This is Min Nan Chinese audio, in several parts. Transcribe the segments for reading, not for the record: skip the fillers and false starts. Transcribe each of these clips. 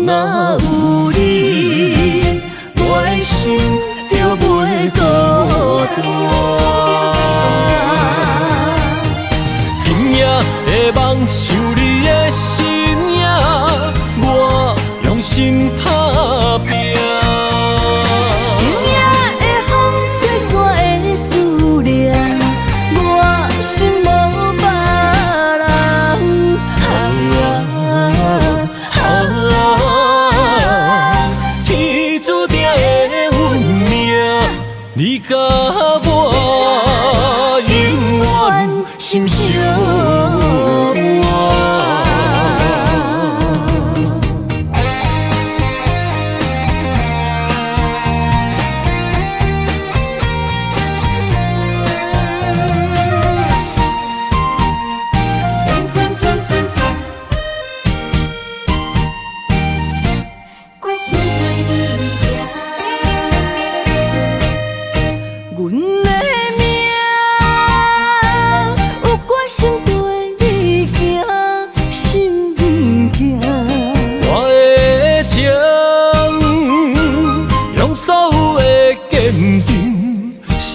若有你，我的心就袂孤單。今夜的夢想你的身影，我用心打拼。今夜的風吹散的思念，我心無別人。啊，天注定的運命，你佮我永遠心相伴。決心對你行。阮的命有決心對你行，心行。我的情，用所有的堅定，心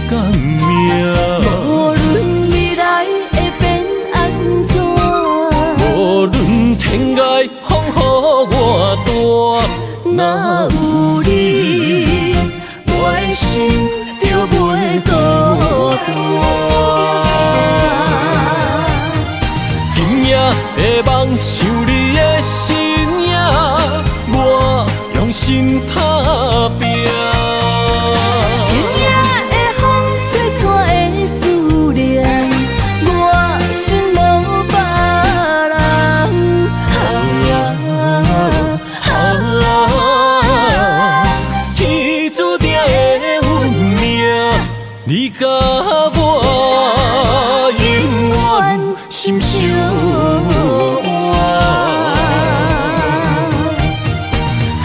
甘命。無論未來會變按怎，無論天涯風雨偌大，若有你，我的心就袂孤單。今夜的夢想你的身影，我用心打拼。今夜的風吹散的思念，我心無別人。天注定的運命，你佮我永遠心相伴。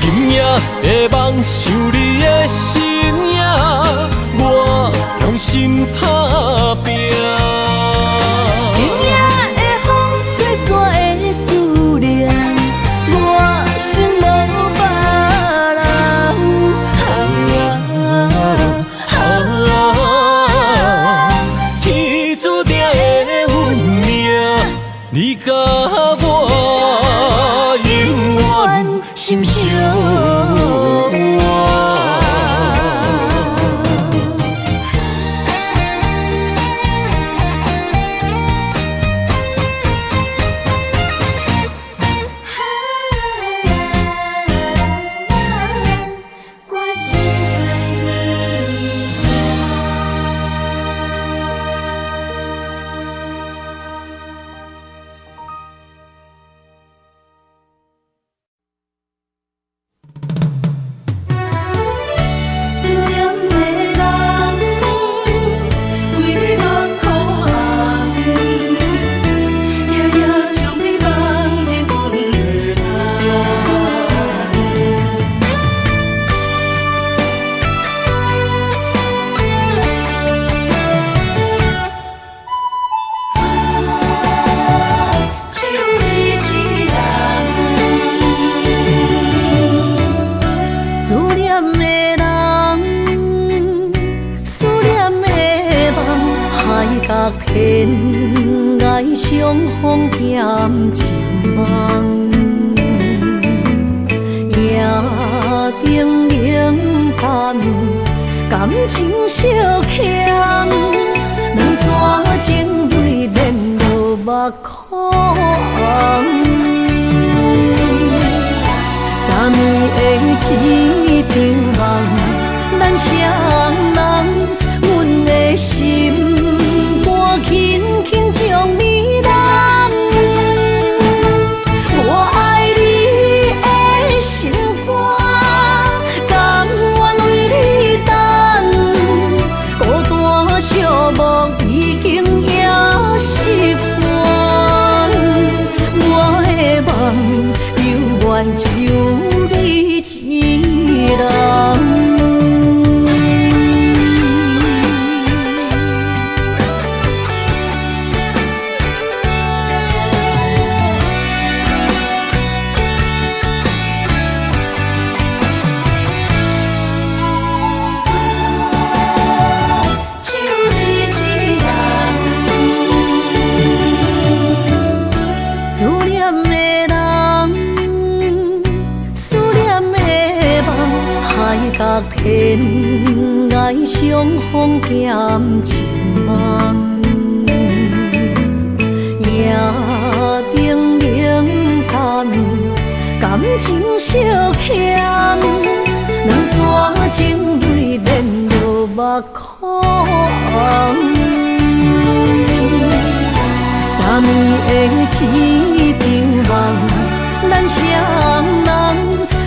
今夜的夢想你的身影，我用心打拼。今夜的風吹散的思念，我心無別人。天注定的運命，你佮我永遠心相伴。決心對你行。思念的人，為你目眶紅，夜夜將你放入阮的夢。只有你一人。思念的人，思念的夢，海角天涯相逢踮一夢，夜燈冷淡，感情相欠，兩逝情淚連落目眶紅。昨暝的一場夢，咱雙人，阮的心肝輕輕將你攬。我愛你的心肝，甘願為你等，孤單寂寞已經也習慣。我的夢猶原只有你一人。角天涯相逢兼情梦，夜灯明淡，感情相欠，两撮情泪连落目眶红。昨暝的一场梦，咱双人，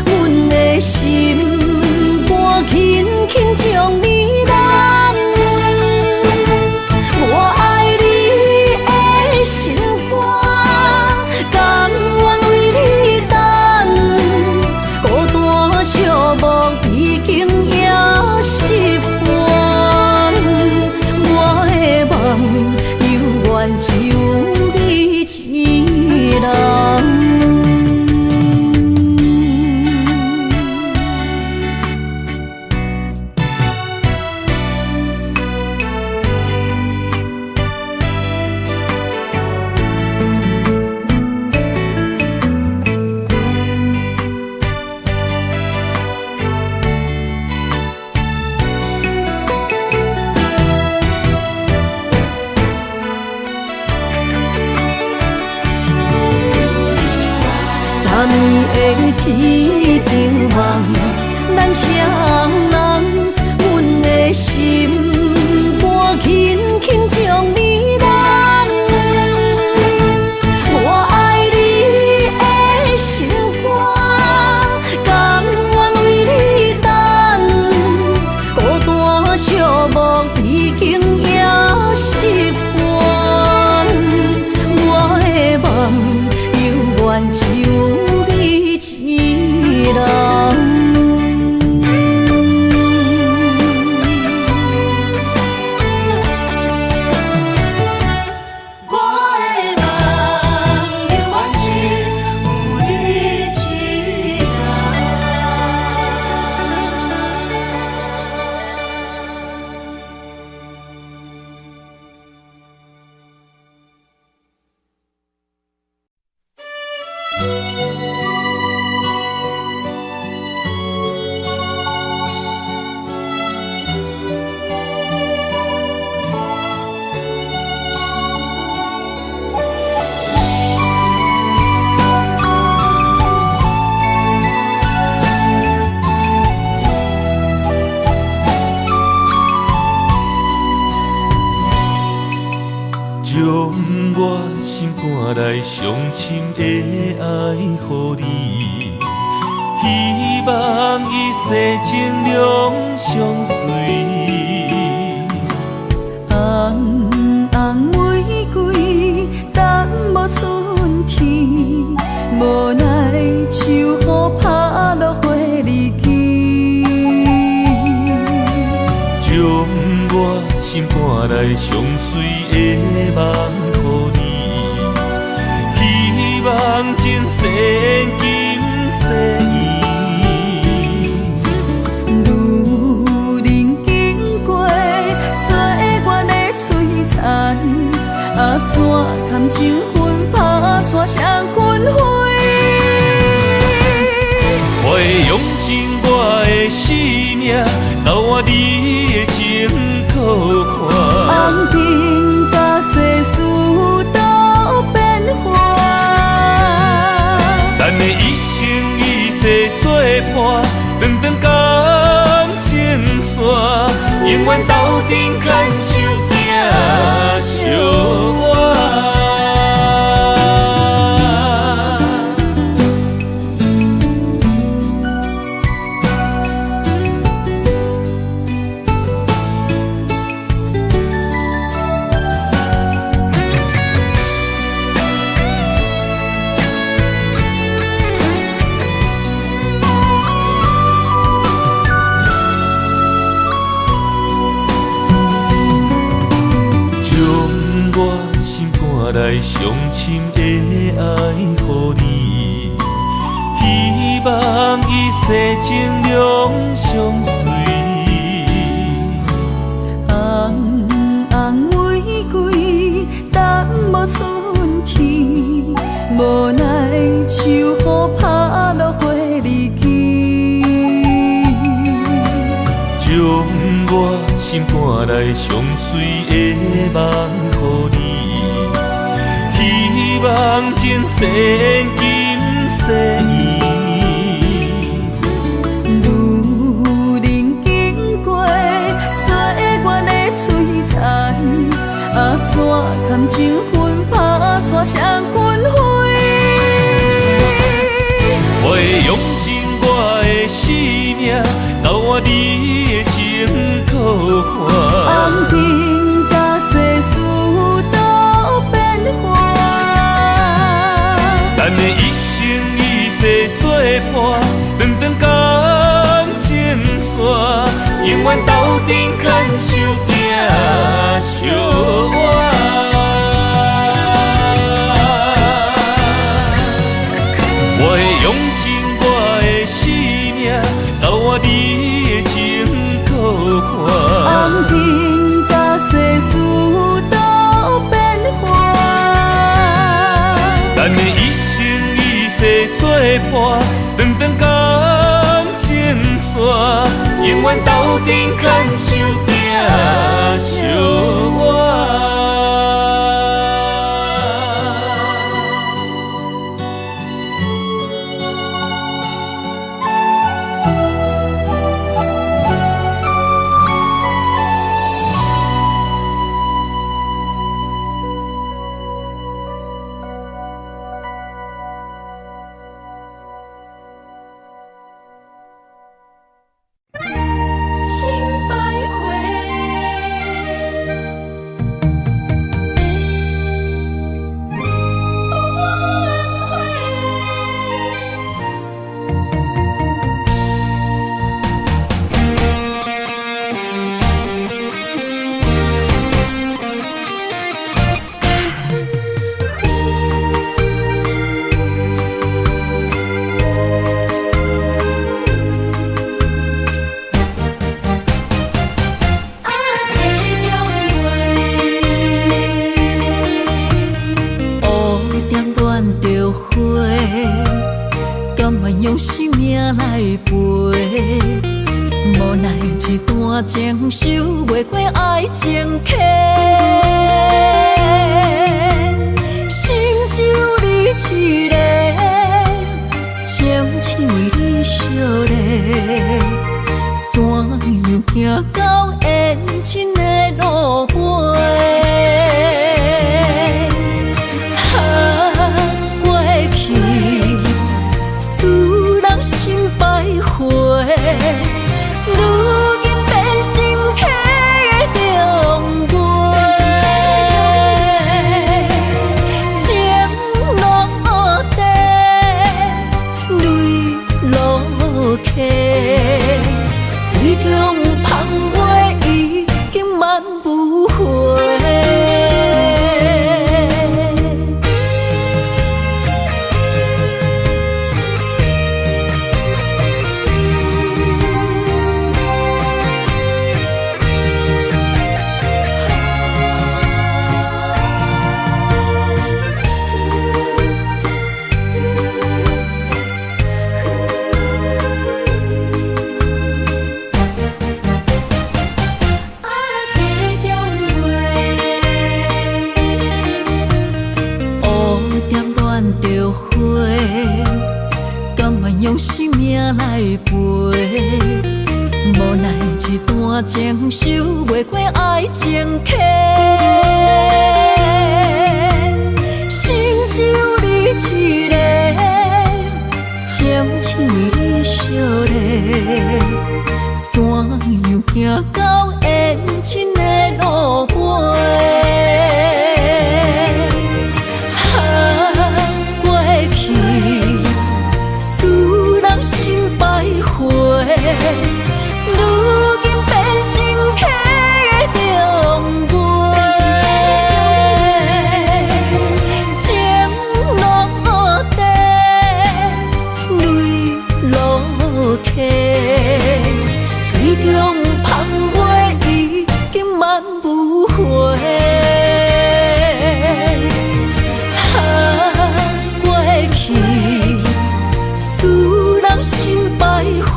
阮的心肝轻轻将你揽。我爱你的心肝，甘愿为你等，孤单寂寞已经也习惯。我的梦犹原只有你一人。昨暝的一场梦，咱双人，阮的心肝轻轻将你揽。我爱你的心肝，甘愿为你等，孤单寂寞已经也习惯。我的梦犹原只有你一人。我的梦犹原只有你一人。将我心肝内上深的爱予你，希望一世情两相随。红红玫瑰等无春天，无奈秋雨拍落花离枝。将我心肝内上水的梦予你，希望前世今世缘。女人经过岁月的摧残，啊怎堪情分拍散双分飞？我会用尽我的生命，交换你的情靠看。红尘甲世事都变幻，咱的一生一世作伴，长长感情线，永远斗阵牵手行相伴。将我心肝内上深的爱予你，希望一世情两相随。红红玫瑰等无春天，无奈秋雨拍落花离枝。心肝內上媠的夢予你，希望前世今世緣。女人經過歲月的璀璨，啊怎堪情分拍散双分飞？我會用盡我的生命，交換你的情苦寒。紅塵佮世事都變幻，咱的一生一世做伴，長長感情線，永遠鬥陣牽手行相偎。我會用盡我的生命，交換你的情苦寒。紅塵佮世事都變幻，咱的一生一世做伴，長長感情線，永遠鬥陣牽手行相偎。心徘徊。不挽回。啊，地中乌蝶恋著花，甘愿用生命來陪。無奈一段情收袂過愛情客，心只有你一个，情痴為你相連，怎樣行到緣盡的路尾？啊，過去使人心徘徊，如今變成客中月。情落地，淚落溪，水中芳月已經挽不回。啊，地中月。乌蝶恋著花，甘願用生命來陪。無奈一段情收袂過愛情客，心只有你一个，情痴為你相連，怎樣行到緣盡的路尾？啊，過去使人心徘徊，如今變成客中月。情落地，淚落溪，水中芳月已經挽不回。啊，過去使人心徘徊。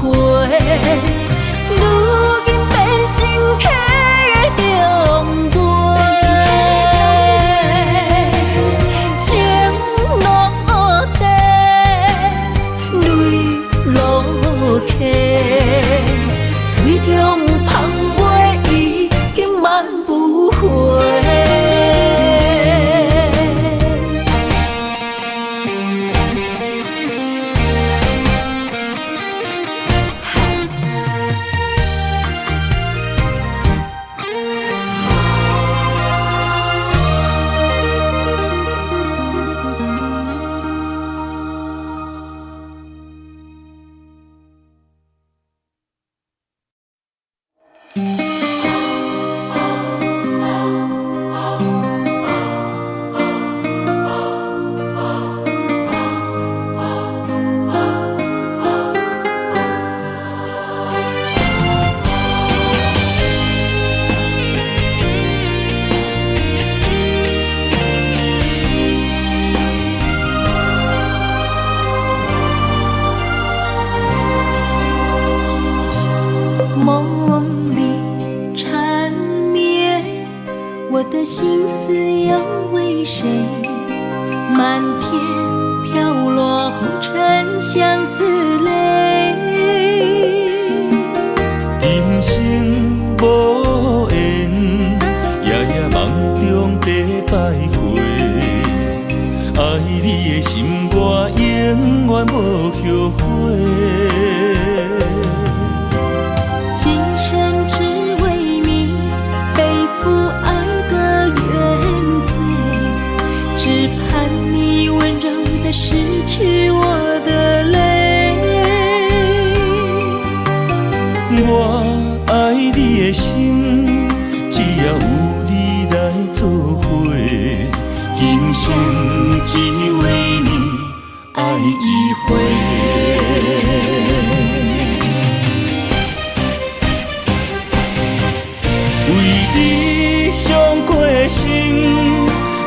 遠無後悔。今生只為你背負愛的原罪，只盼你溫柔的拭去我的淚。我愛你的心，只要有你來做伙，今生只為你愛一回。為你傷過的心，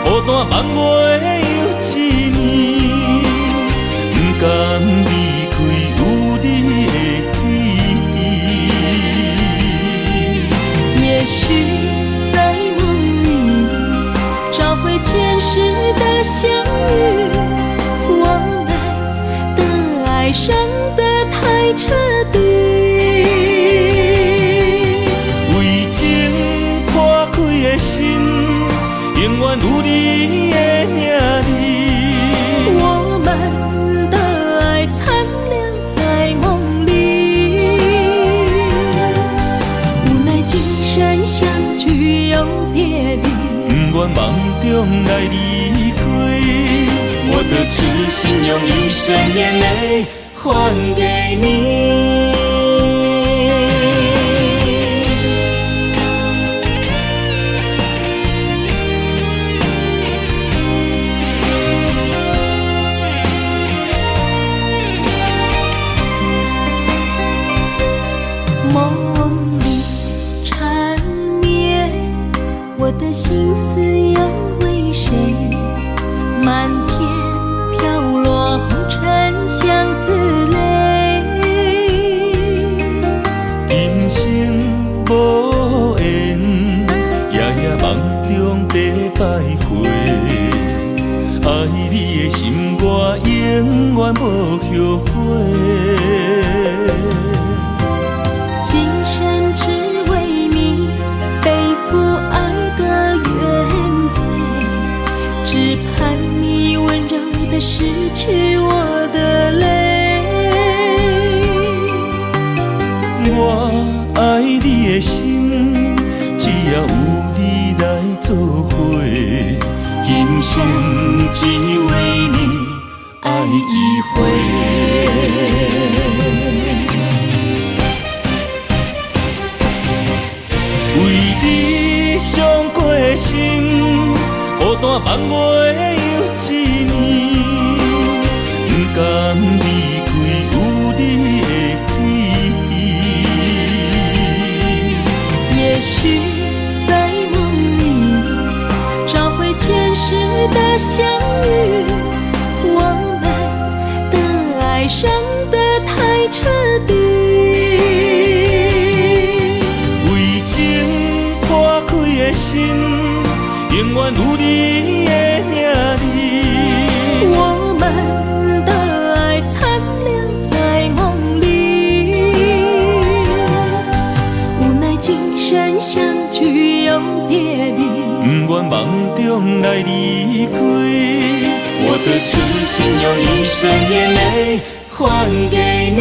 孤單夢袂又一年，不甘離開有你的基地。也許在夢裡找回前世的相遇，我們的愛傷得太徹底。為情破開的心，永遠有你的名字。我們的愛殘留在夢裡，無奈今生相聚又別離。不願夢中來離開，我的痴心用一生眼淚還給你。夢裡纏綿，我的心思又為誰？漫天飄落紅塵相思淚。今生無緣，夜夜夢中在徘徊。愛你的心，我永遠無後悔。今生只為你背負愛的原罪，只盼你溫柔的拭去我的淚。我愛你的心，只要有你來做伙，今生只為你愛一回。為你傷過的心，孤單夢袂又一年，不甘離開有你的基地。也許在夢裡找回前世的相遇，我們的愛傷得太徹底。為情破開的心，永遠有你的名字。我們的愛殘留在夢裡，無奈今生相聚又別離。不願夢中來離開，我的痴心用一生眼淚還給你。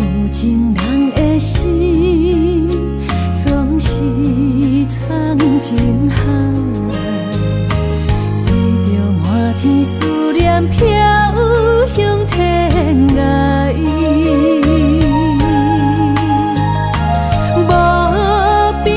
有情人的心總是藏情海，隨著滿天思念飄向天涯。無邊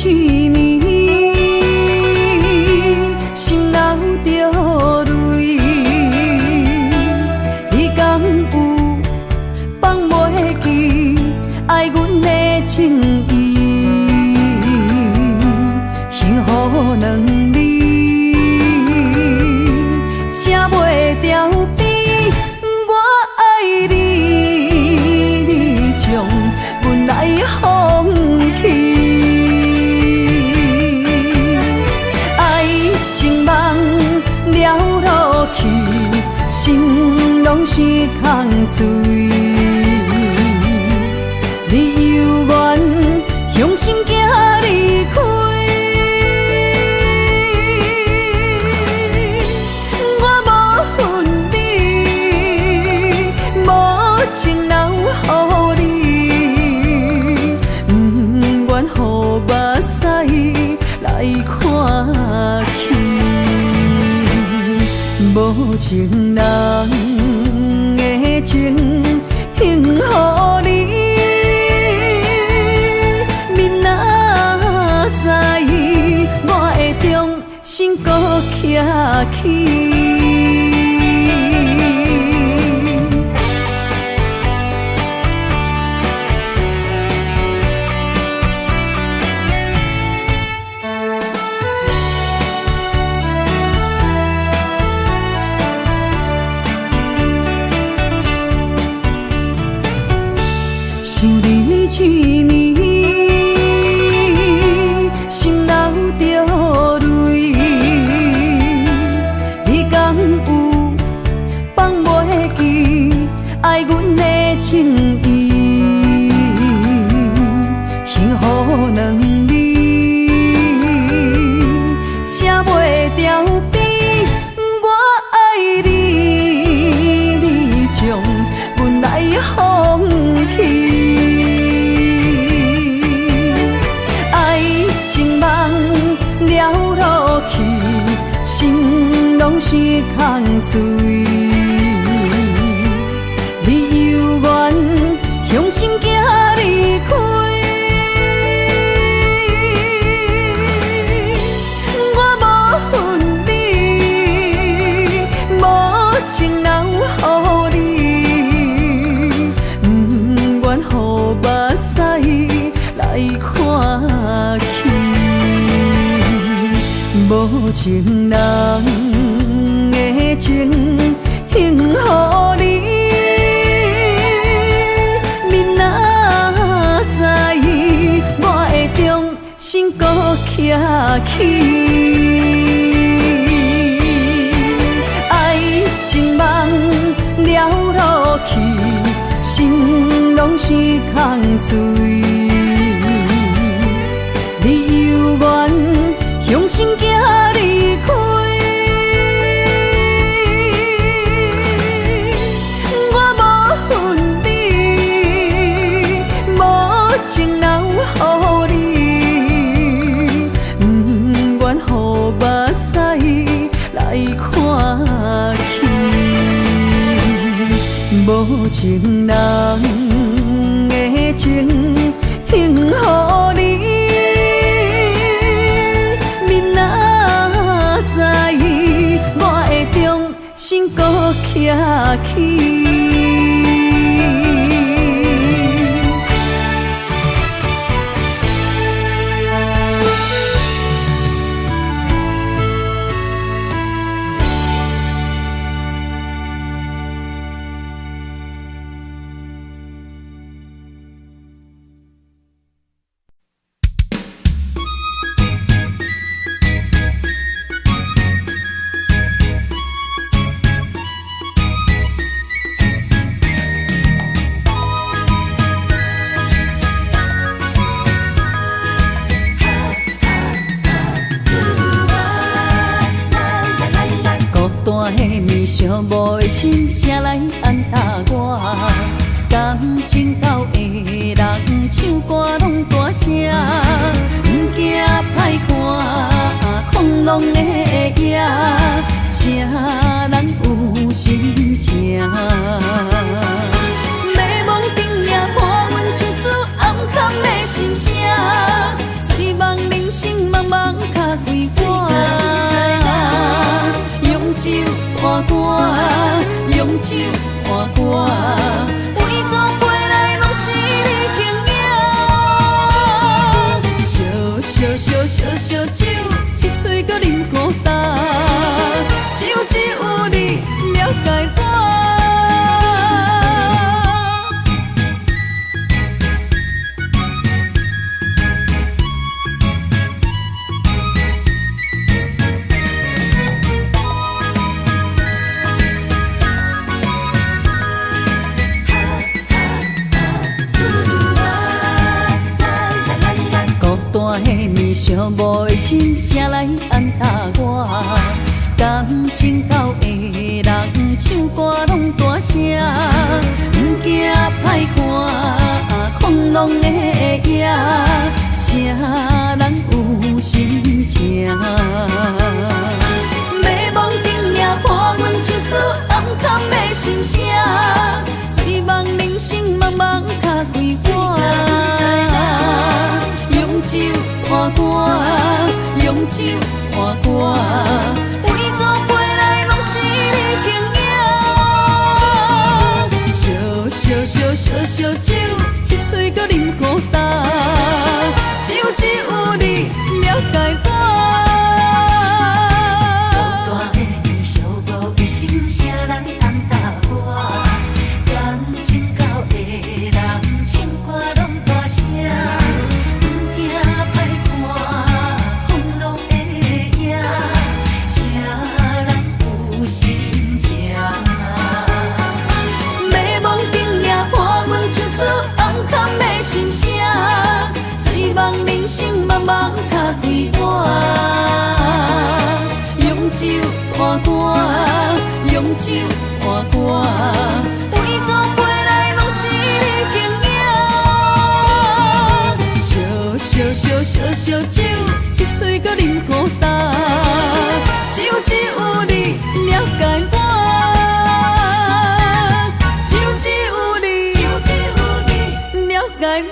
一暝，心流著淚，你敢有放袂記愛阮的情意？幸福兩字寫袂掉邊，我愛你，你將阮來放棄。愛情夢了落去，心攏是空碎。你猶原雄心行離開，我無恨你，無情留予你，毋願予目屎來看去。無情人的情，幸予你，明仔載我會重新閣徛起。想你一暝，心流著淚，你敢有放袂記愛阮的情意？幸福兩字寫袂掉邊，我愛你，你將阮來放棄。愛情夢了落去，心攏是空碎。你猶原雄心行離開，我無恨你，無情留予你，毋願予目屎來看去。無情人的情，幸予你，明仔載我會重新閣徛起。愛情夢了落去，心攏是空碎。你猶原雄心行離開，我無恨你，無情留予你，毋願予目屎來看去。無情人的情，幸予你，明仔載我會重新閣徛起。孤單的暝，寂寞的心，誰來安撫我？感情厚的人，唱歌攏大聲，毋驚歹看，空浪的夜，啥人有心情？迷惘顶也破阮一丝暗藏的心声，醉梦里較開我，用酒換歌，用酒換歌，每個飛來攏是你形影。燒燒燒燒燒酒，一喙閣啉孤單，酒只有你了解我。孤單的暝，寂寞的心，誰來安撫我？感情厚的人，唱歌攏大聲，毋驚歹看，風浪的影，啥人有心情？迷惘顶夜伴阮唱出暗崁的心声，醉梦人生茫茫較開我。用酒換歌，用酒換歌，每個飛來攏是你形影。燒燒燒燒燒酒，一喙閣啉孤單，酒只有你了解我。孤單的暝，寂寞的心，誰來安撫我？感情厚的人，唱歌攏大聲，毋驚歹看，風浪的影，啥人有心情？迷惘顶夜伴阮唱出暗崁的心声，醉梦人生茫茫較開我。用酒換歌，用酒換歌，每個飛來攏是你形影。燒燒燒燒燒酒，一喙閣啉孤單，酒只有你了解我。酒只有你了解我。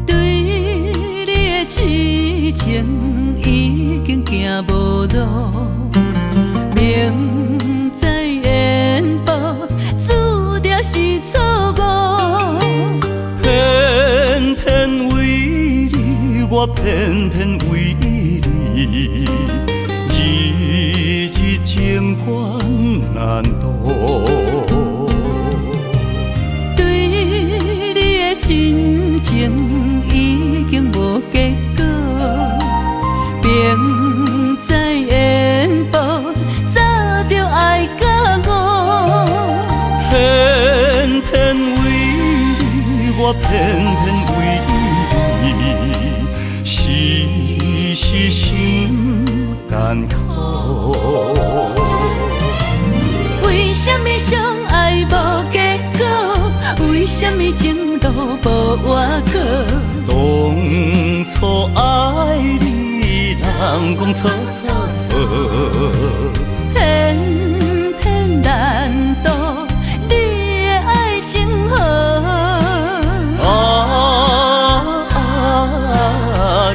對你的痴情已經行無路，明知緣無，注定是錯誤。偏偏為你，我偏偏為你，日日情關難渡。對你的親情已經無結果，明知緣無，早就愛甲我。偏偏為你，我偏偏為你，時時心艱苦。為什麼相愛無結果？為什麼情路無倚靠？當初愛你，人講錯錯錯，偏偏難渡你的愛情河。啊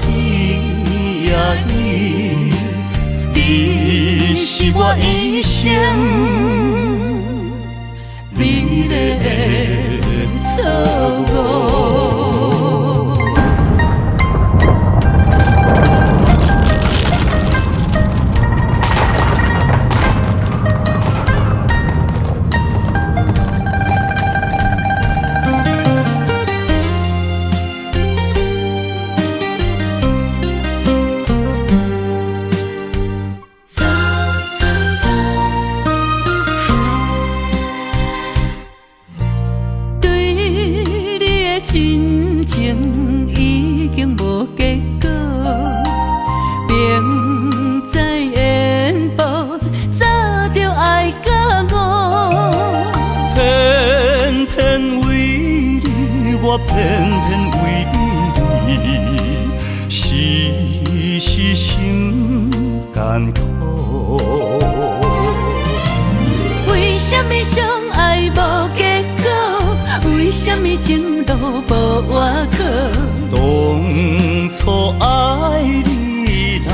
你呀你，你是我一生美麗的錯誤。親情已經無結果，明知緣報，早就愛甲我。偏偏為你，我偏偏為你，時時心艱苦。為啥物相愛無結果？為啥物情路無倚靠？當初愛你，人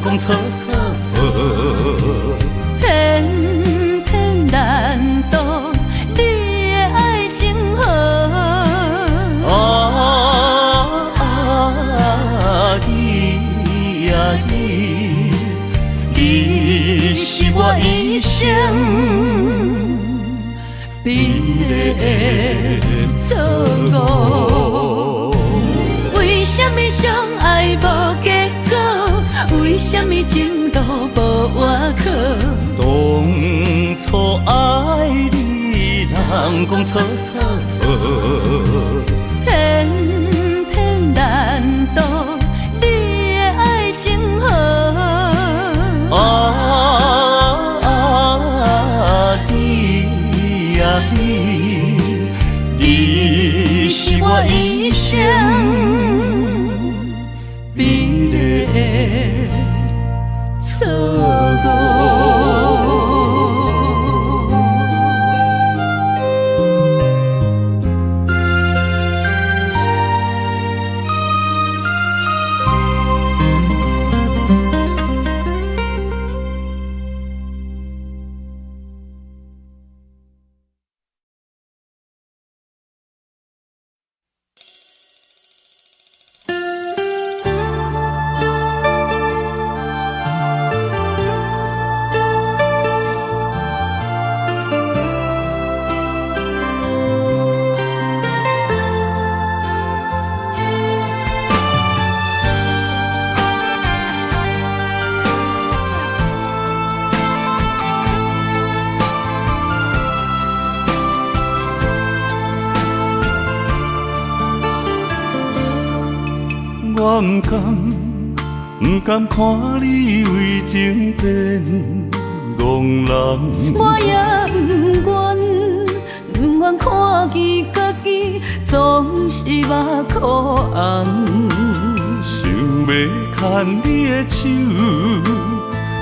講錯錯錯，偏偏難渡你的愛情河。啊你啊你，你是我一生美麗的錯誤。為啥物相愛無結果？為啥物情路無倚靠？當初愛你，人講錯錯錯，偏偏難渡你的愛情河。啊你啊你，你是我一生美麗的錯誤。我毋甘，毋甘看你為情變戇人。我也毋願，毋願看見家己總是目箍紅。想欲牽你的手，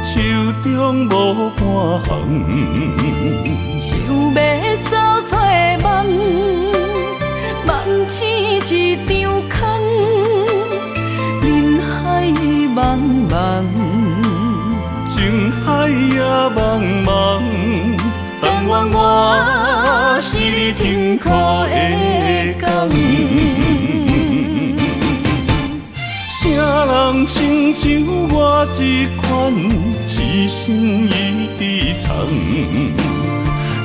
手中無半項。想欲走找夢，夢醒一場空。人海茫茫，情海也茫茫，但願我是你停靠的港。啥人親像我這款，痴心伊伫藏，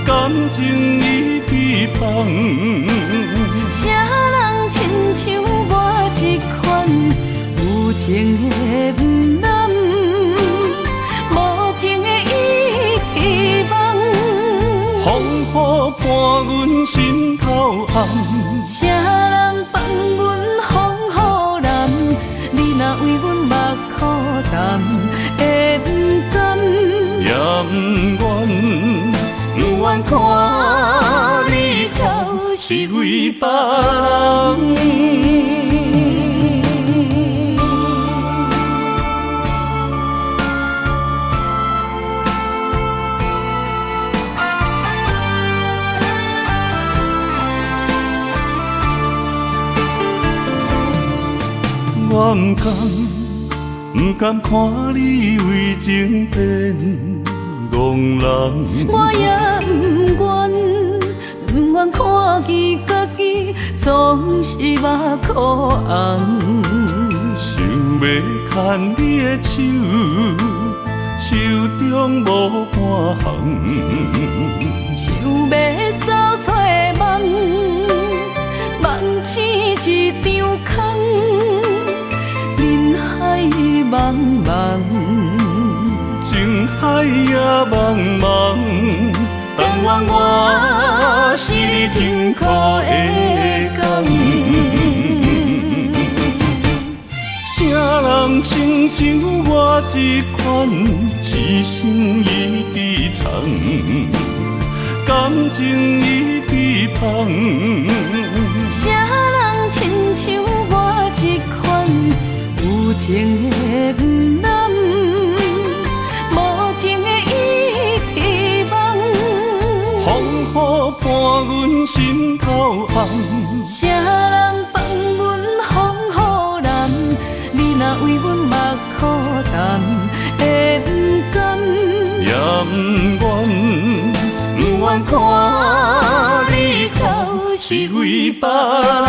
感情伊伫放。啥人親像我這款，有情的毋揽，無情的伊伫望。風雨伴阮心頭暗，啥人放阮風雨難？你若為阮目苦澹，會毋甘？也毋願，毋願看你飄是為別人。我毋甘，毋甘看你為情變戇人。我也毋願，毋願看見家己總是目箍紅。想欲牽你的手，手中無半項。想欲走找夢，夢醒一場空。人海茫茫，情海也茫茫，但願我是你停靠的港。人親像我這款，痴心一直藏，感情一直芳。啥人親像我這款，有情的毋難，無情的伊痴夢。風雨伴阮心頭紅。啥人放阮風雨難？你若為阮目苦澹，會毋甘？也毋願，毋願看你哭是為別人。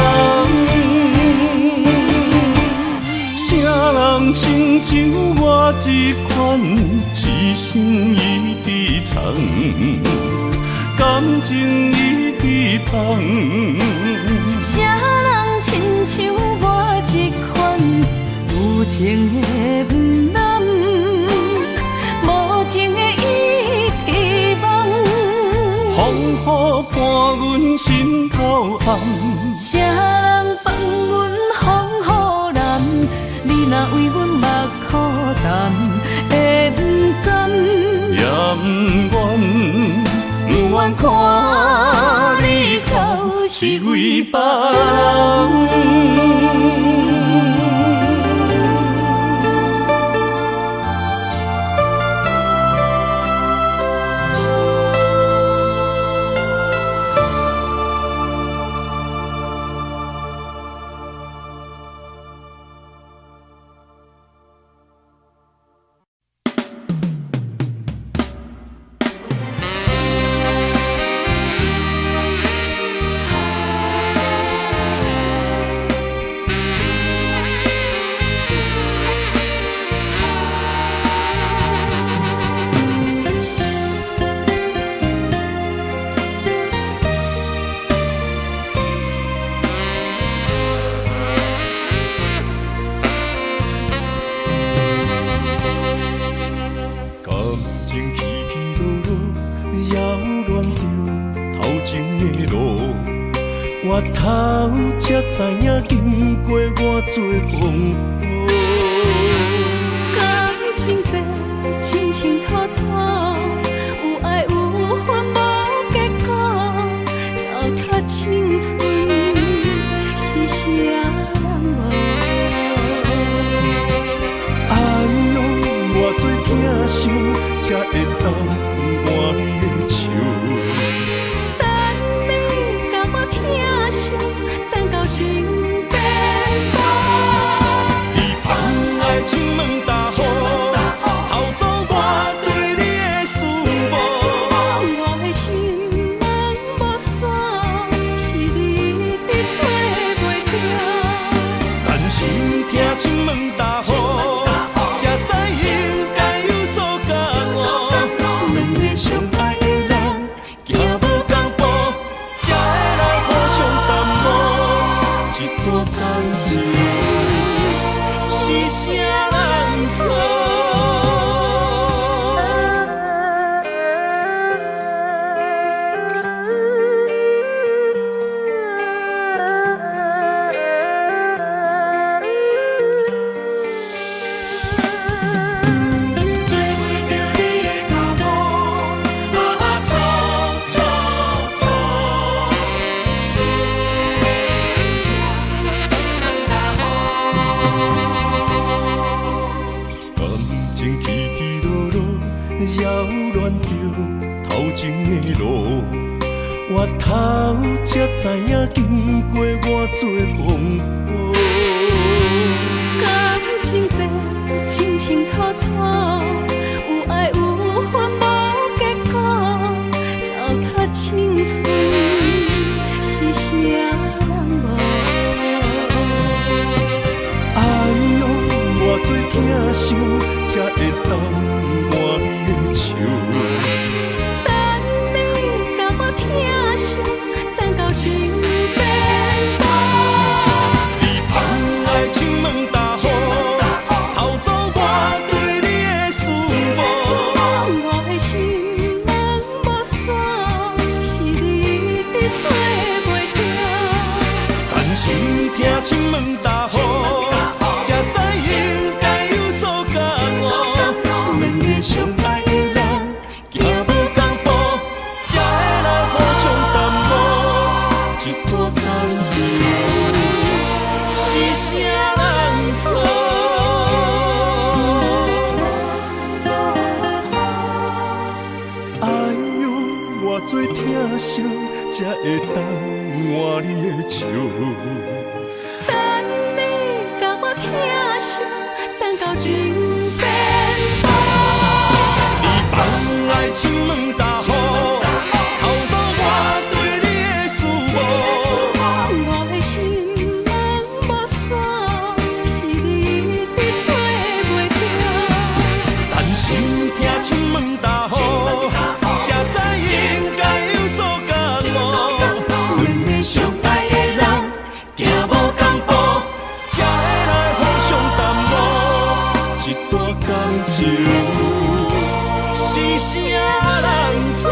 啥人親像我這款，痴心一直藏，感情一直芳。啥人親像我這款，有情的毋難，無情的伊痴夢。風雨伴阮心頭紅。啥人放阮風雨難？你若為阮目苦澹，會毋甘？也毋願，毋願看你哭是為別人。感情起起落落，擾亂著頭前的路。回頭才知影，經過偌濟風雨。感情這清清楚楚，有愛有恨無結果，糟蹋青春是啥人無？哎喲，偌濟疼惜，才會當挽你的手。等你共我疼惜，等到情變薄。你放愛親問大雨，偷走我對你的思慕。我的心門無鎖，是你一直揣袂著。但是聽親問大雨，才知應該有所覺悟。兩個相愛的人，行無仝步，才會來互相耽誤。這段感情是啥人錯？追袂著你的腳步，啊錯錯錯，心痛，親像大雨。感情起起落落，擾亂著頭前的路。回頭才知影，經過偌濟風雨。感情這清清楚楚，有愛有恨無結果，糟蹋青春是啥人無？哎喲，偌濟疼惜，才會當挽你的手。等你共我疼惜，等到情變薄。你放愛親問大雨，偷走我對你的思慕。我的心門無鎖，是你一直揣袂著。但是聽親問大雨，才知應該愁。等你共我疼惜，等到情變薄。你放愛親吻大雨，偷走我對你的思慕。我的心門無鎖，是你一直揣袂著。但心疼親吻大雨，誰知應該有所覺悟。阮的相愛的人，行無仝步，才會來互相耽誤。這段感情是啥人做？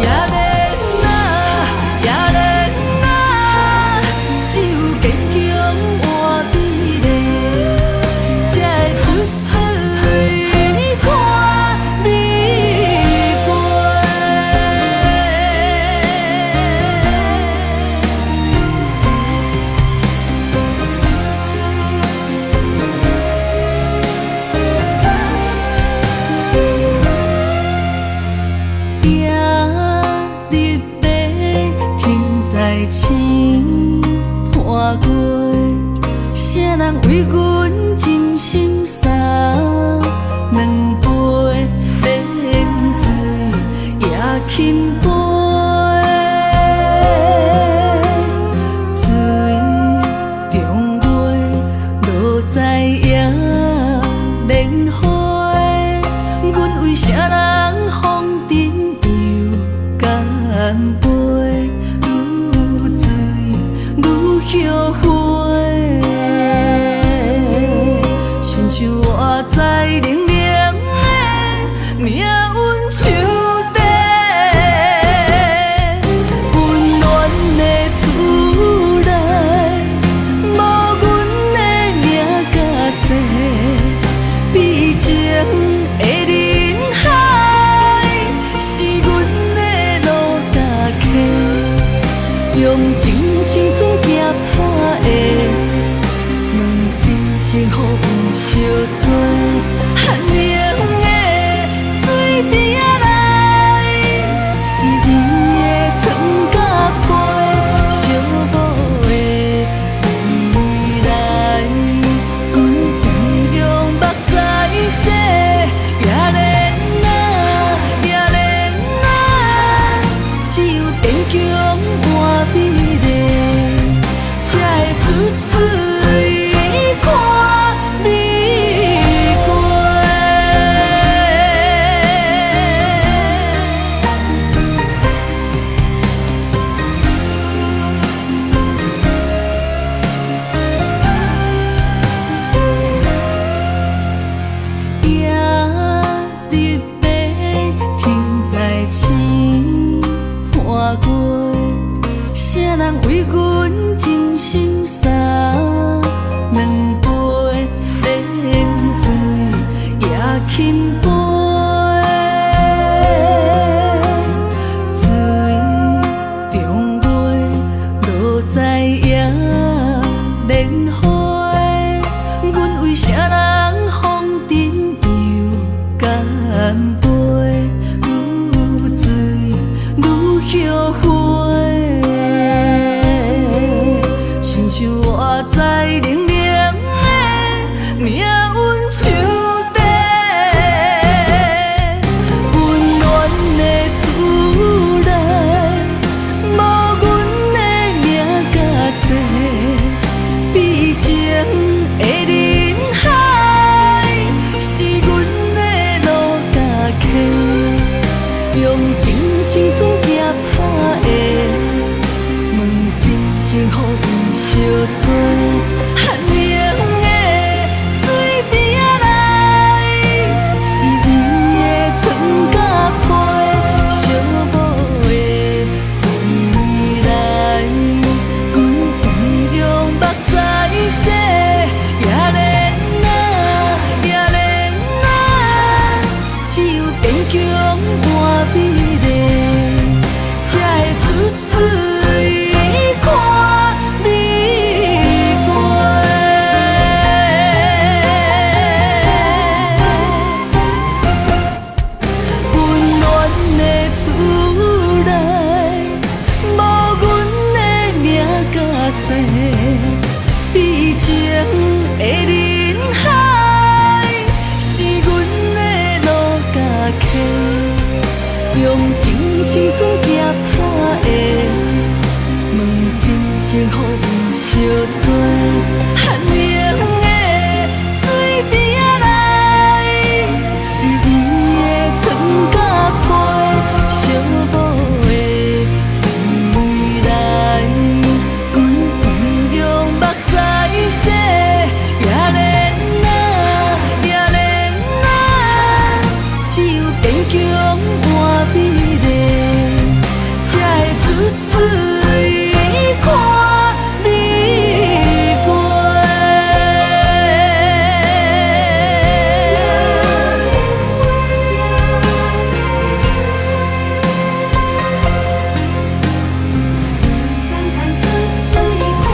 也免啊，也免啊，只有堅強換美麗，才會出水看你過。行入马，停在星盤月，啥人為阮真心送兩杯免醉也轻飞，水中月落在野蓮花，阮為啥人風塵又乾杯？愈醉愈後悔，親像活在冷冷的命運樹底，溫暖的厝內，無阮的名佮姓，悲情的人海，是阮的路搭客，用真青春行拍的，问真幸福毋相揣，寒冷的水池仔內，是伊的床佮被，寂寞的未來，阮不用目屎洗，也免啊，也免啊，只有堅強換美麗，才會出水看你過。行入马，停在星盤月，啥人為阮真心送兩杯免醉也轻飞，水中月落在野蓮花，阮為啥人風塵又乾杯？愈醉愈後悔，親像活在冷冷的命運樹底，溫暖的厝內，無阮的名佮姓，悲情的人海，是阮的路搭客，用真青春行拍的，問真幸福毋相揣，寒冷的水池仔內，是伊的床佮被，寂寞的未來，世，悲情的人海，是阮的路甲溪，用真青春行拍的，问真幸福毋相揣，寒冷的水池仔內，是伊的床佮被，寂寞的未來，阮毋用目屎洗，也免啊，也免啊，只有堅強換美麗，才會出水看你過。等待出水看你過。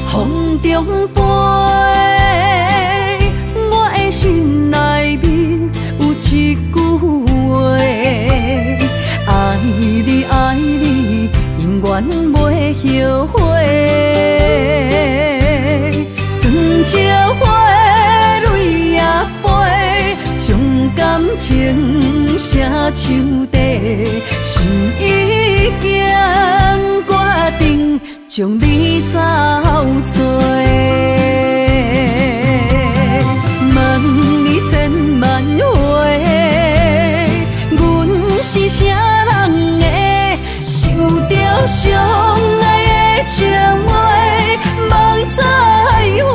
風中飛，我的心內面有一句話：愛你愛你，永遠袂後悔。酸椒花，淚也飛，將感情寫樹底，心已經決定。將你走做，問你千萬回，阮是啥人的？受著傷愛的情話，夢再回，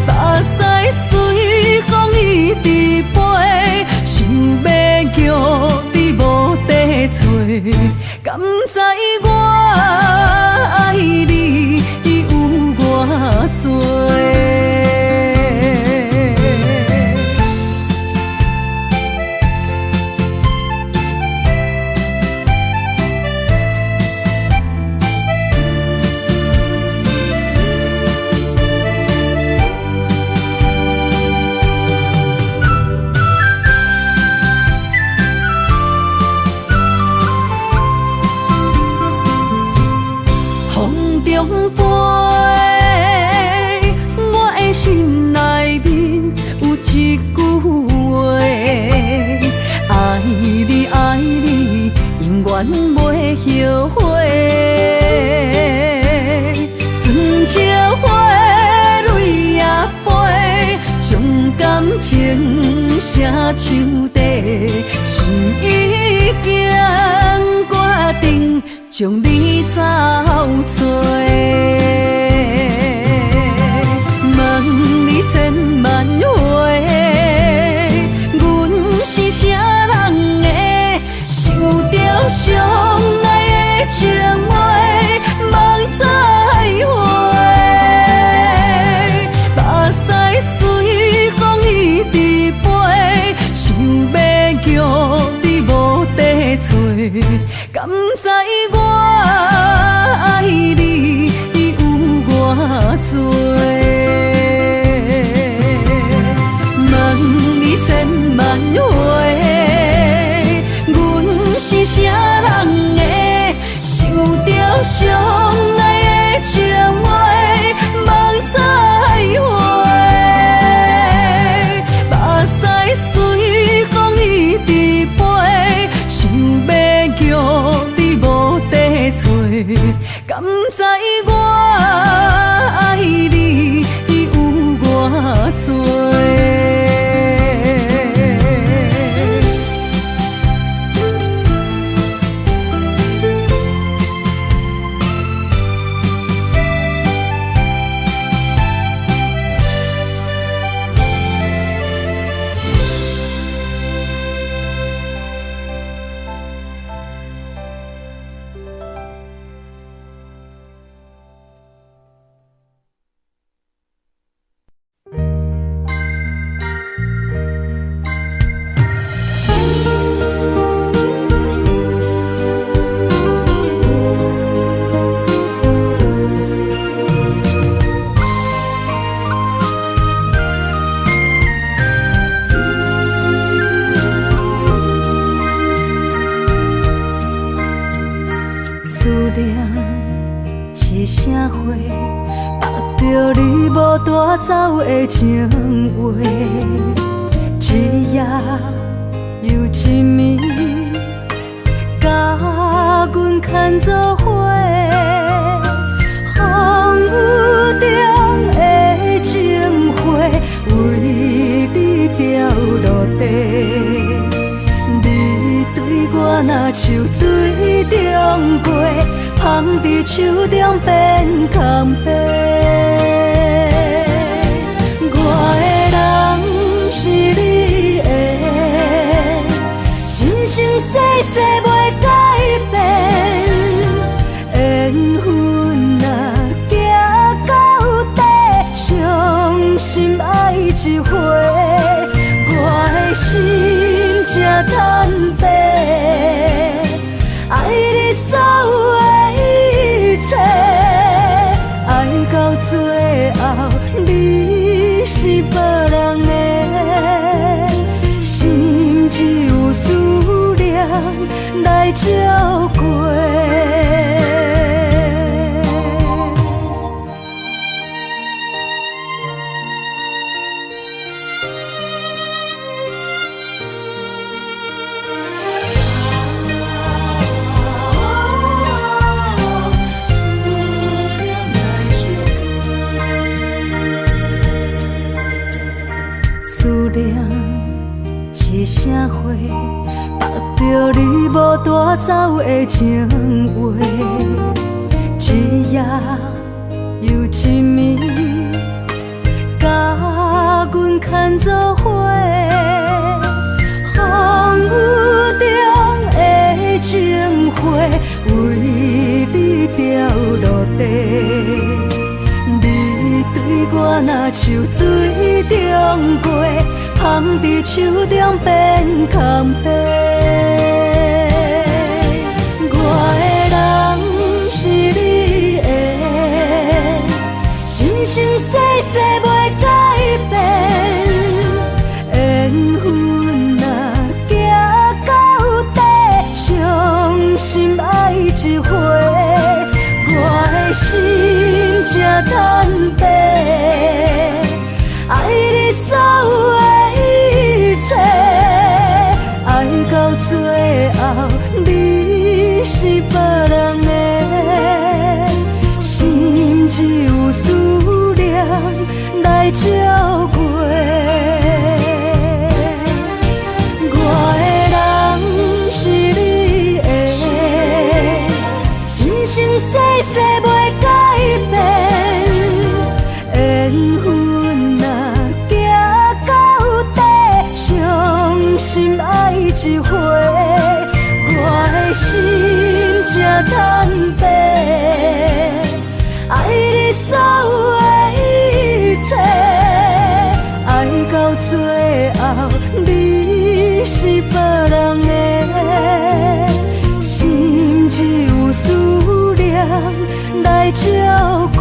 目屎隨風一直飛，想欲叫你無地揣，敢知我愛你有偌濟？風中飛，我的心內面有一句話：愛你愛你，永遠袂後悔。酸椒花，淚也飛，將感情寫樹底，心已經決定。將你走做，問你千萬回，阮是啥人的？受著傷愛的情話，夢再回，目屎隨風一直飛，想欲叫你無地揣，敢知我愛你有偌濟？問你千萬回，阮是啥人的？受著傷愛的情話，夢再回，目屎隨風一直飛，想欲叫你無地揣，敢知我愛你有偌濟？念是啥货？縛著你無帶走的情話，一夜又一暝，共阮牽做伙。風雨中的情花，為你掉落地。你對我若像水中月，捧佇手中變空白。我的人是你的，生生世世袂改變。緣分若行到底，傷心愛一回，我的心這坦白，愛你所有的一切，愛到最後你是別人的，心只有思念來照過。思念來相思念是啥貨？縛著你無帶走的情話，一夜又一暝，共阮牽做伙。風雨中的情花，為你掉落地。你對我若像水中月，捧佇手中變空白。我的人是你的，生生世世袂改變。緣分若行到底，傷心愛一回，我的心這坦白，愛你所有的一切，愛到最後你是別人的，心只有思念來照過。我的人是你的，生生世世袂改變。緣分若行到底，傷心愛一回，我的心這坦白，愛你所有的一切，愛到最後你是別人的，心只有思念來照過。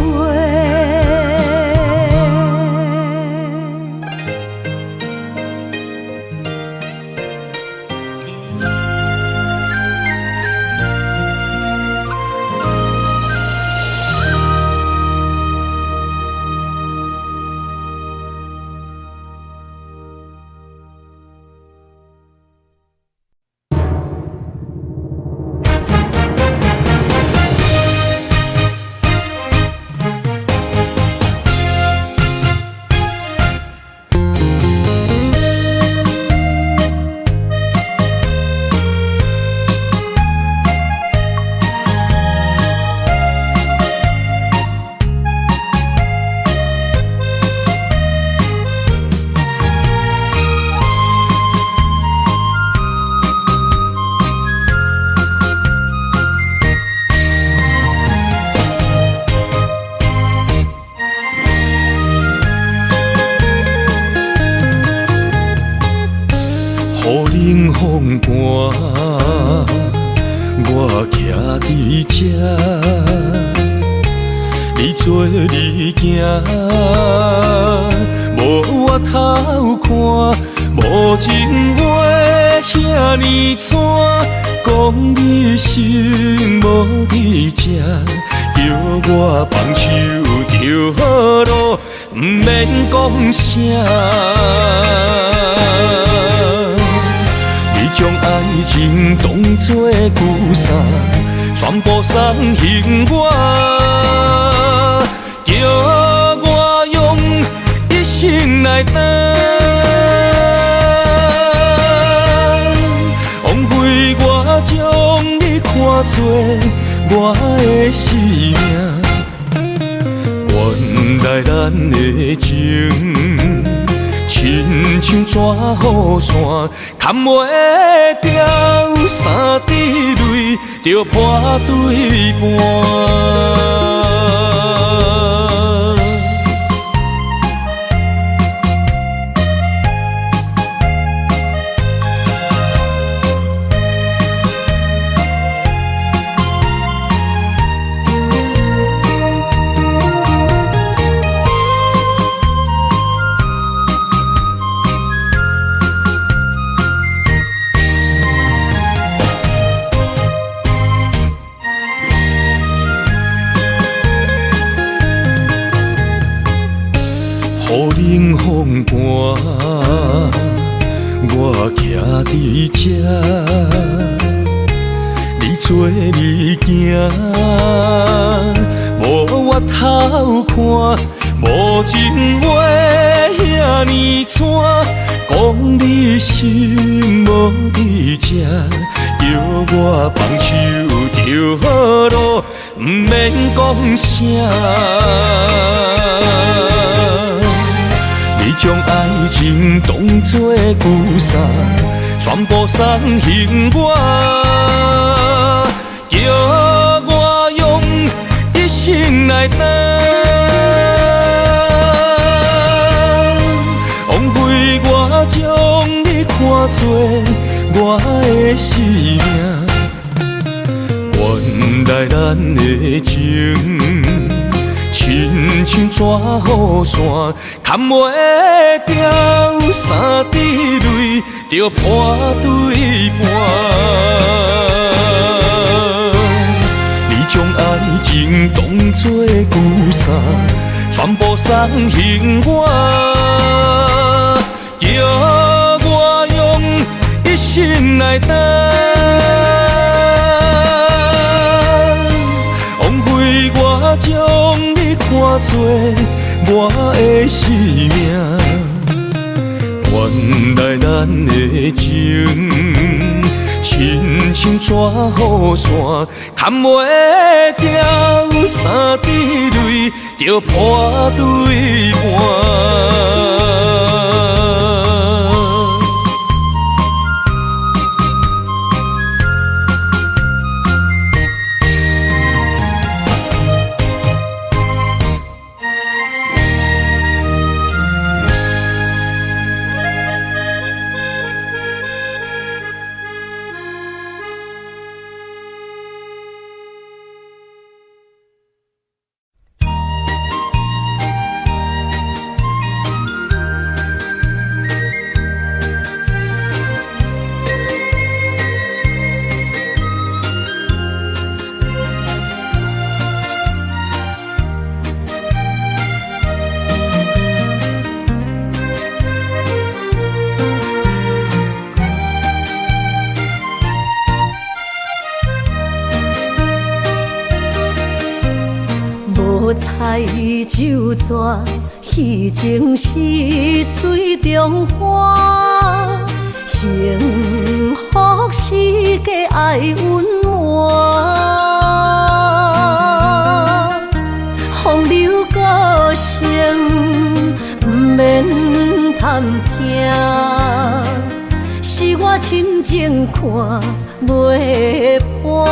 雨冷風寒，我徛佇這，你做你行，无回头看，无情话遐呢蔡，讲你心无伫这，叫我放手就好咯，毋免讲啥。你将爱情当作旧衫，全部送还我，叫我用一生来担。枉费我将你看作我的生命，原来咱的情亲像纸雨伞，牵袂牢，三滴泪就破对半。雨冷风寒，我徛伫这，你做你行，无回头看，无情话遐呢蔡，讲你心无伫这，叫我放手就好咯，毋免讲啥。你将爱情当作旧衫，全部送还我，叫我用一生来担。枉费我将你看作我的生命，原来咱的情亲像纸雨伞，牵袂牢，三滴泪就破对半。你将爱情当作旧衫，全部送还我，叫我用一生来担。枉费我将你看作我的生命，原来咱的情亲像纸雨伞，牵袂牢，三滴泪就破对半。无彩就纸，彼情是水中花。幸福是假爱隐瞒，风流过程不免探听，是我深情看袂破。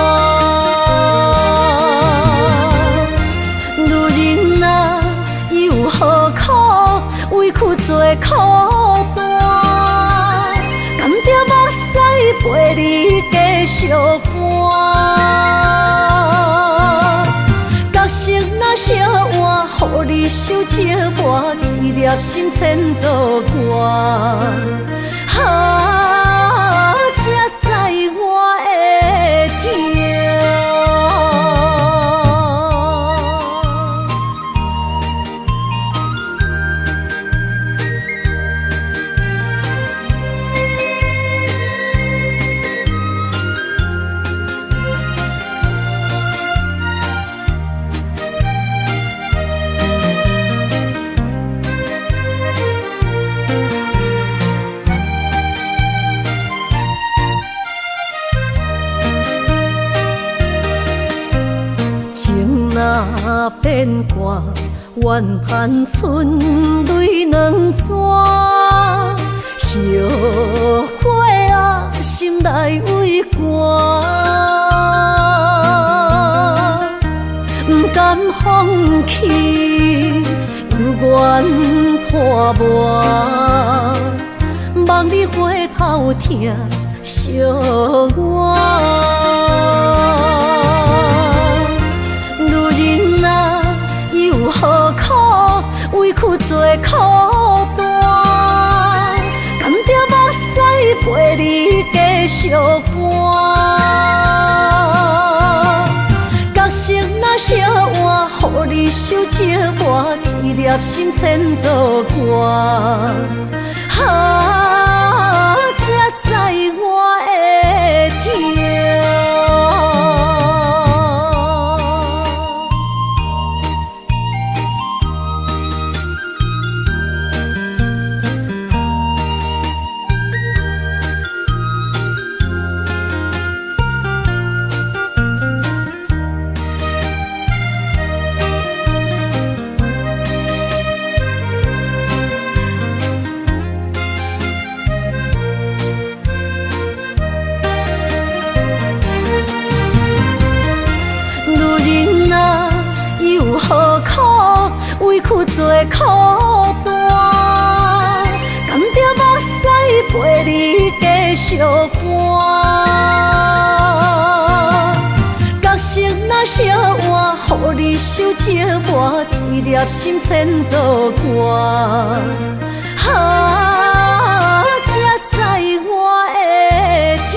女人啊，又何苦委屈做苦单？甘著目屎陪你继续看？角色若相换，予你受折磨，一粒心千度寒。啊，才知我的痛。情若变卦，怨叹春泪两逝。后悔啊，心内畏寒，不甘放弃，犹原拖磨，望你回头疼惜我。女人啊，又何苦委屈做苦单？甘著目屎陪你继续伴。角色若相换，予你受折磨，一粒心千度寒。啊，才知我的痛。女人啊，又何苦委屈做苦单？甘著目屎陪你继续伴。角色若相换，予你受折磨，一粒心千度寒。啊，才知我的痛。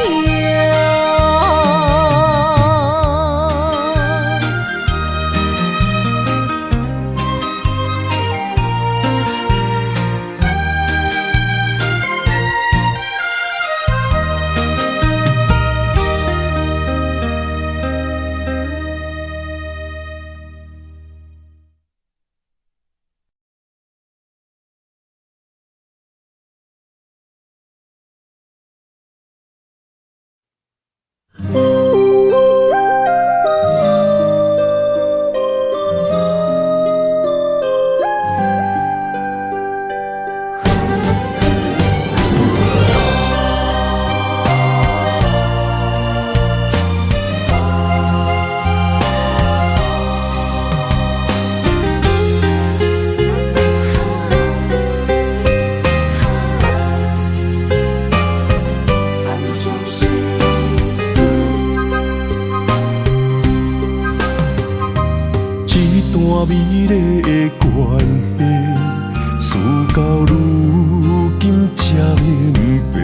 这段美丽的关系，事到如今才明白，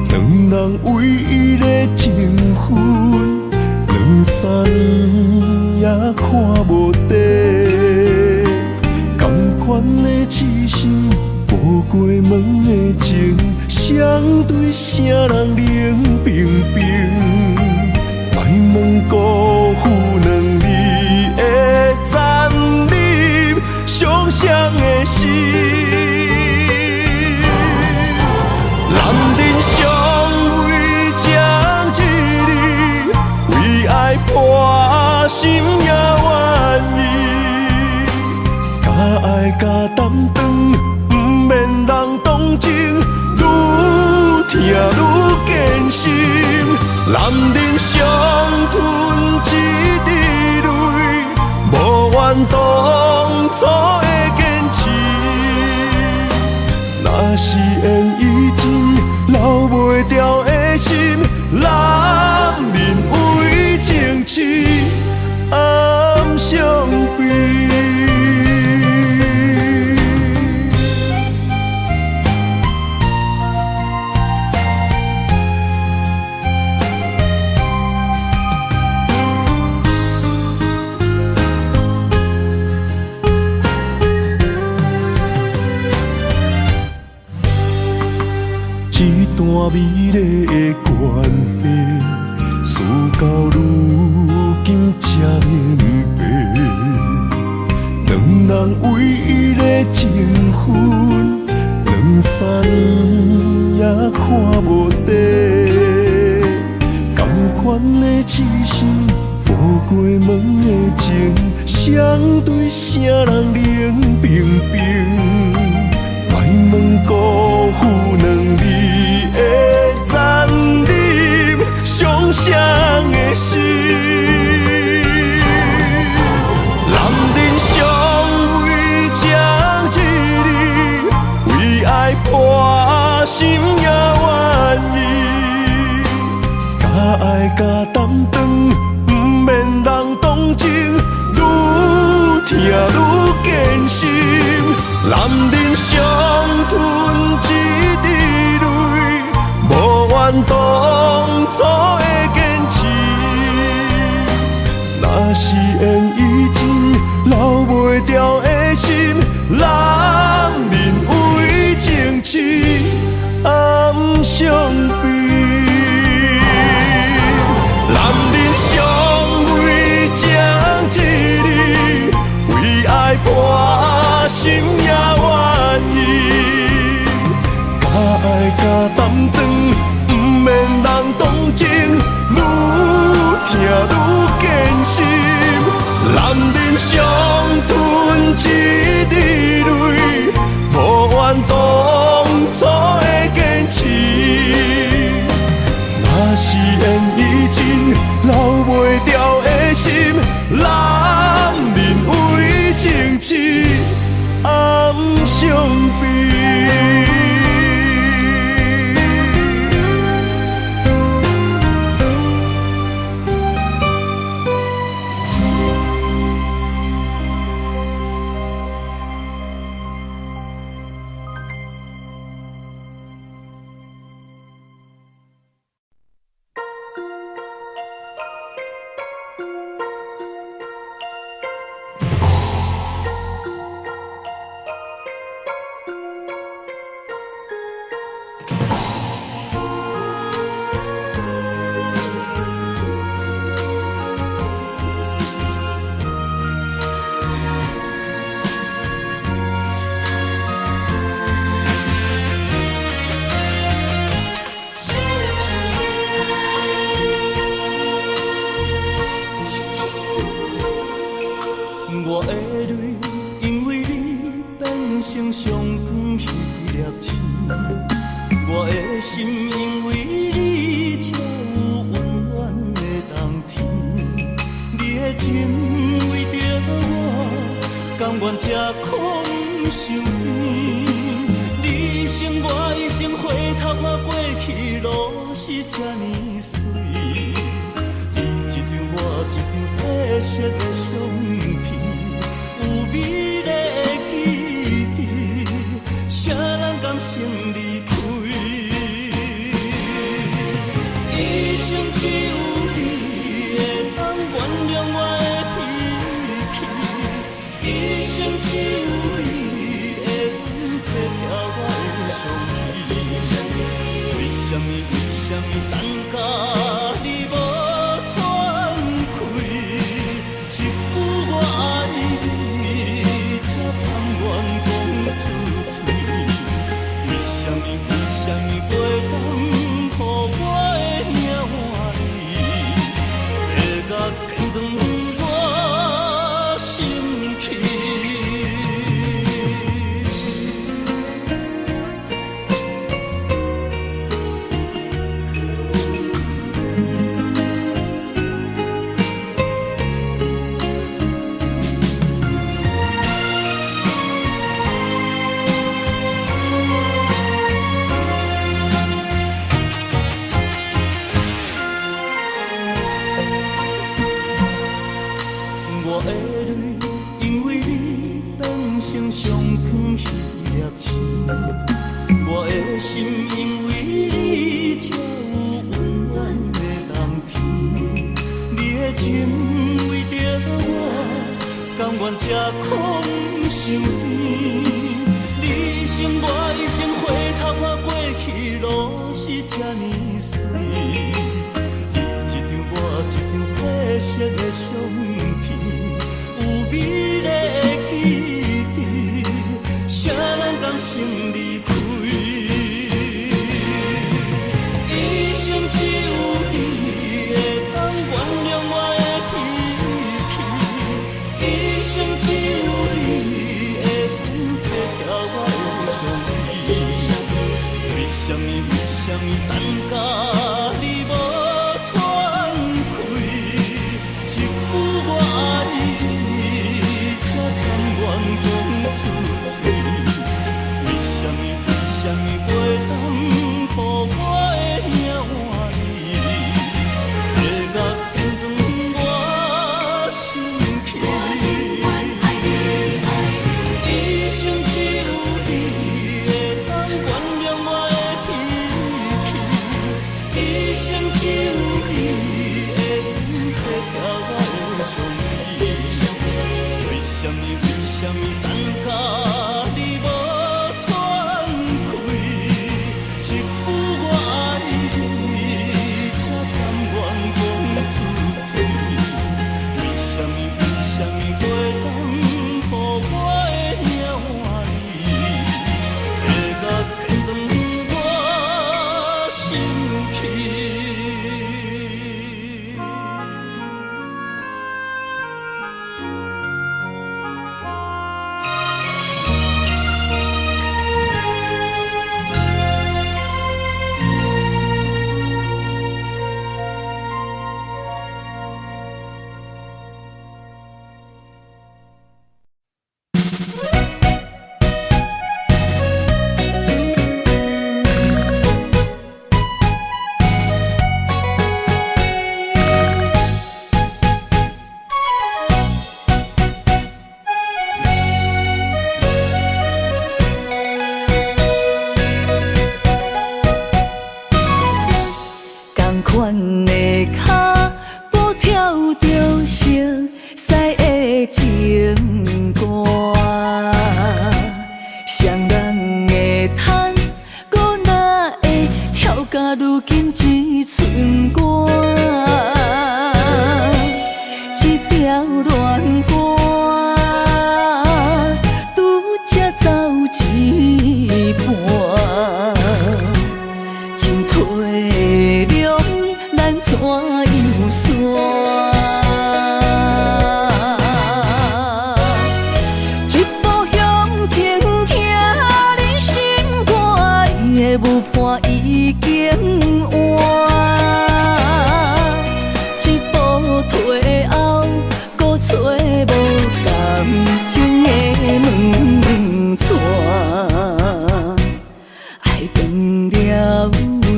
两人唯一的情分，两三年也看无底，仝款的痴心，无过问的情，谁对谁人冷冰冰，莫问辜负两字的残忍，伤双的心。男人上为情一字，为爱破心也愿意，敢爱敢担当，毋免人同情，愈疼愈坚心。男人上吞一滴泪，无怨当初的坚持。若是缘已尽，留袂牢的心，男人为情痴，暗伤悲。美麗的關係，事到如今才明白，兩人唯一的情分，兩三年也看無底，仝款的痴心，無過問的情，誰對誰人冷冰冰。莫問辜負兩字的殘忍，傷誰的心。男人上為情一字，為愛破心也願意。敢愛敢擔當，毋免人同情，愈疼愈堅心。男人上吞一滴淚，無怨當初的堅持。若是緣已盡，留袂牢的心，男人為情痴，暗相悲。男人上為情一字，為愛破心也願意。敢愛敢擔當，毋免人同情，愈疼愈堅心。男人上吞一滴淚，無怨當初的堅持。若是緣已盡，留袂牢的心，男人為情痴，暗相悲。我的淚因為你變成上光彼粒星，我的心因為你才有溫暖的冬天。你的情為著我，甘願吃苦毋受甜。你一生我一生，回頭看過去，攏是這呢媠。你一張我一張褪色的相片，有美麗的記憶，誰人甘心離開？一生只有你會當原諒我的脾氣，一生只有你會當體貼我的傷悲。為什麼？為什麼等甲你無喘氣？一句我愛你，才甘願講出嘴。為什麼？為什麼袂當予我的命換你？地獄天堂我心去。我的淚因為你變成上光彼粒星，我的心因為你才有溫暖的冬天。你的情為著我，甘願吃苦毋受甜。你一生生我一生回頭看過去，攏是這呢媠。你一張我一張褪色的相片，有美麗的記憶，誰人甘心離開？一生只有你會當原諒我的脾氣，一生只有你會當體貼我的傷悲。為什麼？為什麼等甲你無喘氣？一句我愛你，才甘願講出嘴。為什麼？為什麼袂當予我的命換你？地獄天堂我心去。一生只有你會當原諒我的脾氣，一生只有你會當體貼我的傷悲。為什麼？為什麼等甲你無喘氣？一句我愛你，才甘願講出嘴。為什麼？為什麼袂當予我的命換你？地獄天堂我心去。仝款的跤步跳著熟似的情歌，誰人會趁，閣哪會跳到如今這寸歌？這條恋歌，拄才走一半。真體諒，咱怎樣散？一步向前，疼你心肝，伊的舞伴已經换。一步退後，閣揣無感情的門掣。愛斷了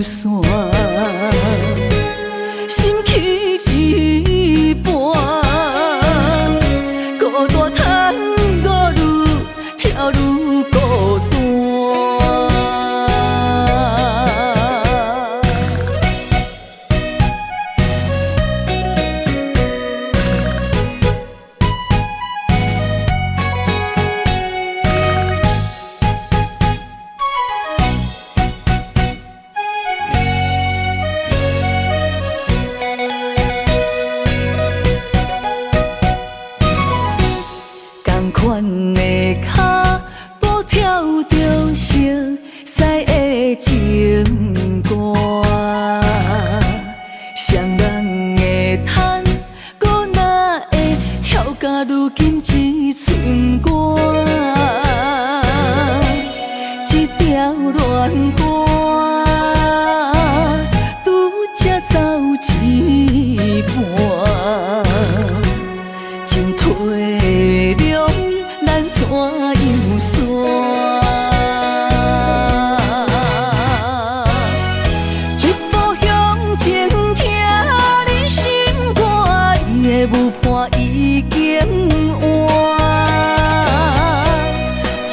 線，心去一半，孤單趁我愈跳愈孤單。仝款的跤步跳著熟似的情歌，誰人會趁，閣哪會跳到如今這寸歌？這條戀歌，拄才走一半。真體諒，咱怎樣散？一步向前，疼你心肝，伊的舞伴已經换。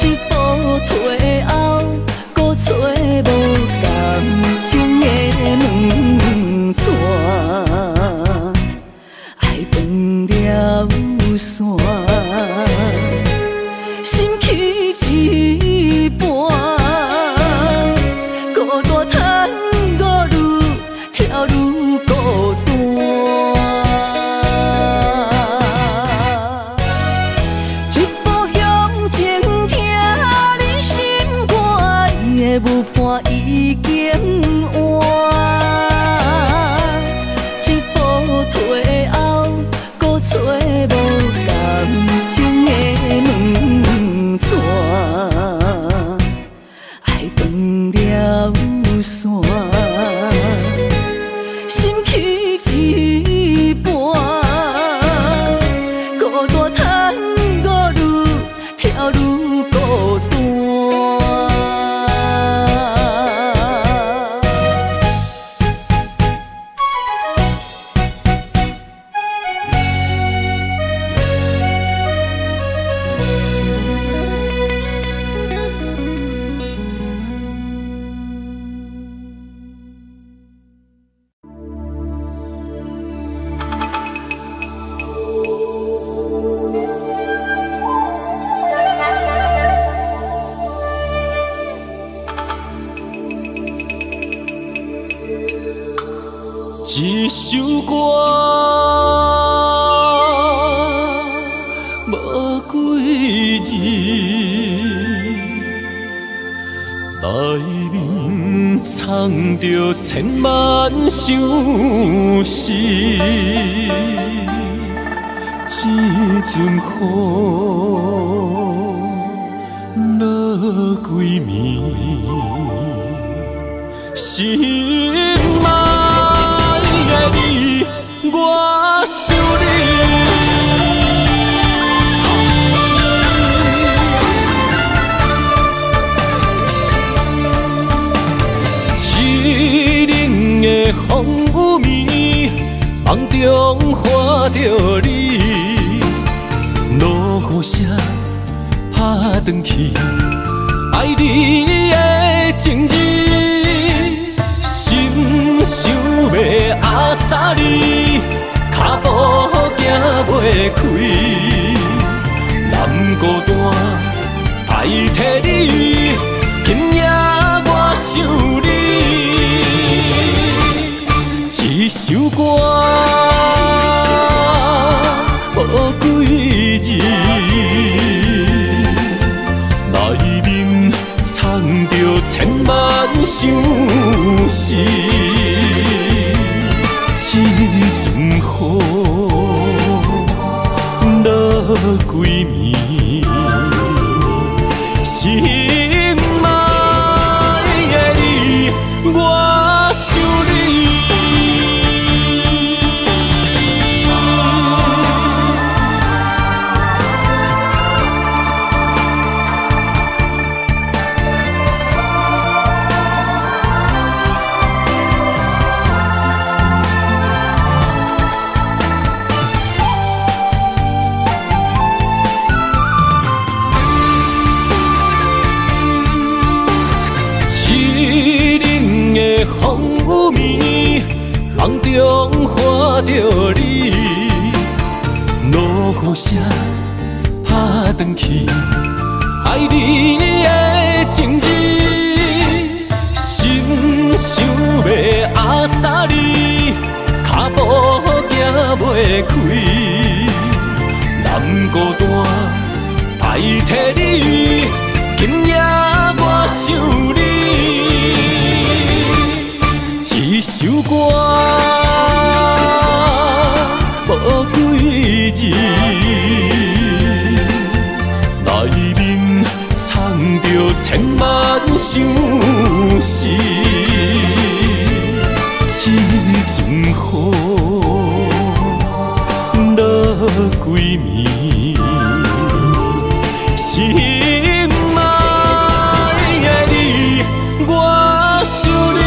一步退後，閣揣無感情的門掣。愛斷了線，心去一半，已經換，一步退後，閣揣無感情的門掣，愛斷了線，心去一半，孤單趁五愈疼愈孤單。一首歌，無幾字，內面藏著千萬相思。這陣雨落規暝，心愛的你，我想你。凄冷的风雨暝，梦中看著你，落雨聲拍轉去，愛你的情字，心想欲壓死你，跤步行袂開，人孤單代替你，今夜我想你。一首歌，無幾字，內面藏著千萬相思。這陣雨落規暝，心愛的你，我想你。凄冷的風雨暝，夢中看著你，落雨聲拍轉去，愛你的情字，心想欲壓死你，跤步行袂開，人孤單代替你，今夜我想你。一首歌，無幾字，內面藏著千萬相思。這陣雨落規暝，心愛的你，我想你。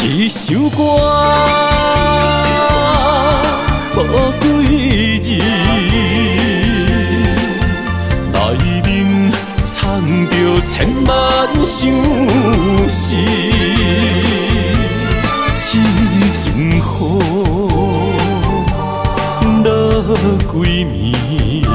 一首歌，無幾字，內面藏著千萬相思。這陣雨落規暝，